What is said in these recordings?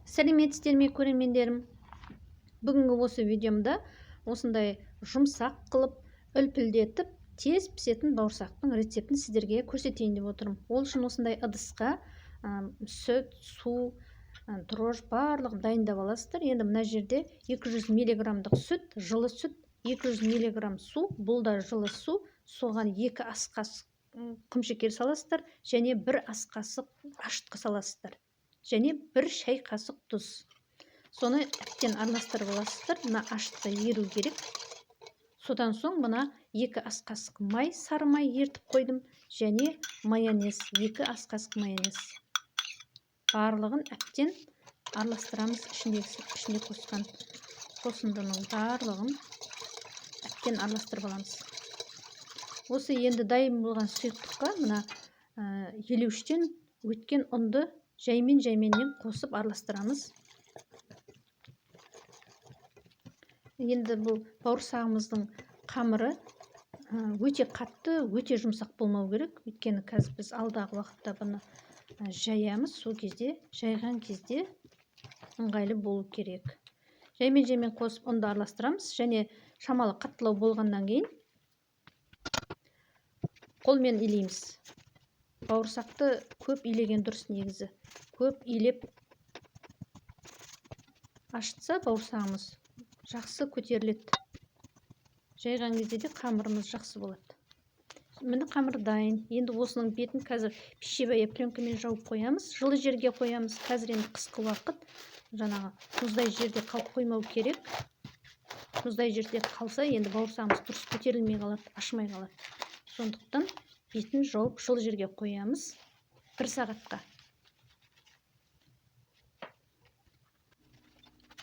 Сәлеметсіздер ме, көрермендерім? Бүгінгі осы видеомда осындай жұмсақ қылып, үлпілдетіп, тез пісетін бауырсақтың рецептін сіздерге көрсетейін деп отырмын. Ол үшін осындай ыдысқа сүт, су, дрожж барлығын дайындап аласыздар. Енді мына жерде 200 миллиграммдық сүт, жылы сүт, 200 миллиграмм су, бұл да жылы су, соған 2 ас қасық құмшекер саласыздар және 1 ас қасық ашытқы саласыздар және 1 шай қасық тұз. Соны әбден араластырып аласыздар. Мына ашытқы еру керек. Содан соң мына 2 ас қасық май, сары май ертіп қойдым және майонез, 2 ас қасық майонез. Барлығын әбден араластырамыз. Ішінде қосқан қосындының барлығын әбден араластырып аламыз. Осы енді дайын болған сұйықтыққа мына 53-тен өткен ұнды жаймен-жайменнен қосып араластырамыз. Енді бұл бауырсағымыздың қамыры өте қатты, өте жұмсақ болмау керек. Өйткені қазір біз алдағы уақытта бұны жаямыз, сол кезде жайған кезде ыңғайлы болу керек. Жаймен-жаймен қосып ұнды араластырамыз және шамалы қаттылау болғаннан кейін қолмен илейміз. Бауырсақты көп илеген дұрыс негізі. Көп илеп ашытса бауырсағымыз жақсы көтеріледі. Жайған кезде де қамырымыз жақсы болады. Міне қамыр дайын. Енді осының бетін қазір пищевая пленкамен жауып қоямыз. Жылы жерге қоямыз. Қазір енді қысқы уақыт, жаңағы мұздай жерде қалып қоймау керек. Мұздай жерде қалса енді бауырсағымыз дұрыс көтерілмей қалады, ашымай қалады. Сондықтан бетін жауып жылы жерге қоямыз 1 сағатқа.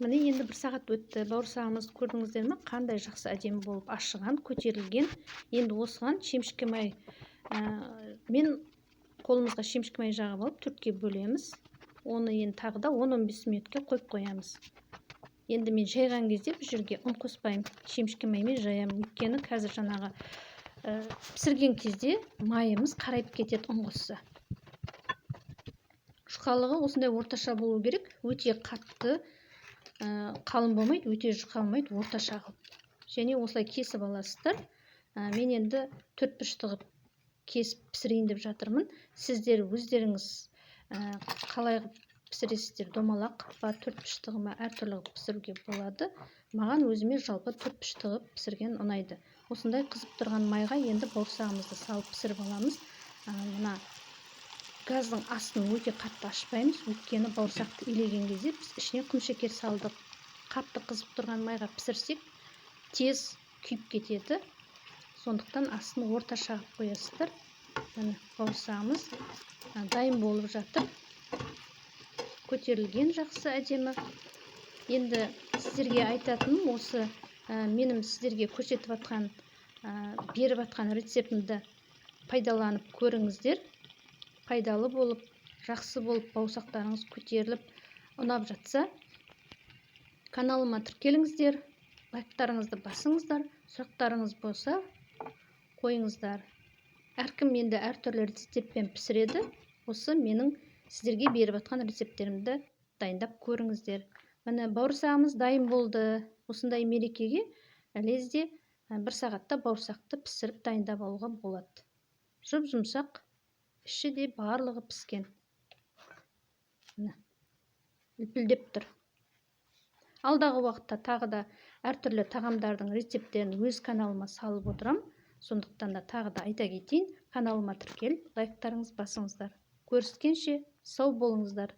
Міне енді 1 сағат өтті. Бауырсағымызды көрдіңіздер ме? Қандай жақсы әдемі болып ашыған, көтерілген. Енді осыған шемішке май, мен қолымызға шемішке май жағып алып 4-ке бөлеміз. Оны енді тағы да он-он бес минутке қойып қоямыз. Енді мен жайған кезде бұл жерге ұн қоспаймын, шемішке маймен жаямын. Өйткені қазір жаңағы пісірген кезде майымыз қарайып кетеді ұн қосса. Жұқалығы осындай орташа болу керек, өте қатты, қалың болмайды, өте жұқа болмайды, орташа қылып. Және осылай кесіп аласыздар. Мен енді төрт бұрышты қылып кесіп пісірейін деп жатырмын. Сіздер өздеріңіз, қалай қылып пісіресіздер, домалақ қылып па, төрт бұрышты қылып ма, әртүрлі қылып пісіруге болады. Маған өзіме жалпы төрт бұрышты қылып пісірген ұнайды. Осындай қызып тұрған майға енді бауырсағымызды салып пісіріп аламыз. Мына газдың астын өте қатты ашпаймыз, өйткені бауырсақты илеген кезде біз ішіне құмшекер салдық. Қатты қызып тұрған майға пісірсек тез күйіп кетеді. Сондықтан астын орташа қылып қоясыздар. Міне бауырсағымыз дайын болып жатыр. Көтерілген жақсы әдемі. Енді сіздерге айтатыным осы, менің сіздерге көрсетіп атқан, беріп атқан рецептімді пайдаланып көріңіздер. Пайдалы болып, жақсы болып, бауырсақтарыңыз көтеріліп, ұнап жатса, каналыма тіркеліңіздер, лайктарыңызды басыңыздар, сұрақтарыңыз болса қойыңыздар. Әркім енді әртүрлі рецептпен пісіреді. Осы менің сіздерге беріп атқан рецепттерімді дайындап көріңіздер. Міне бауырсағымыз дайын болды. Осындай мерекеге лезде 1 сағатта бауырсақты пісіріп дайындап алуға болады. Жұп-жұмсақ, іші де барлығы піскен. Міне, үлпілдеп тұр. Алдағы уақытта тағы да әртүрлі тағамдардың рецепттерін өз каналыма салып отырам. Сондықтан да тағы да айта кетейін, каналыма тіркеліп, лайктарыңыз басыңыздар. Көріскенше сау болыңыздар.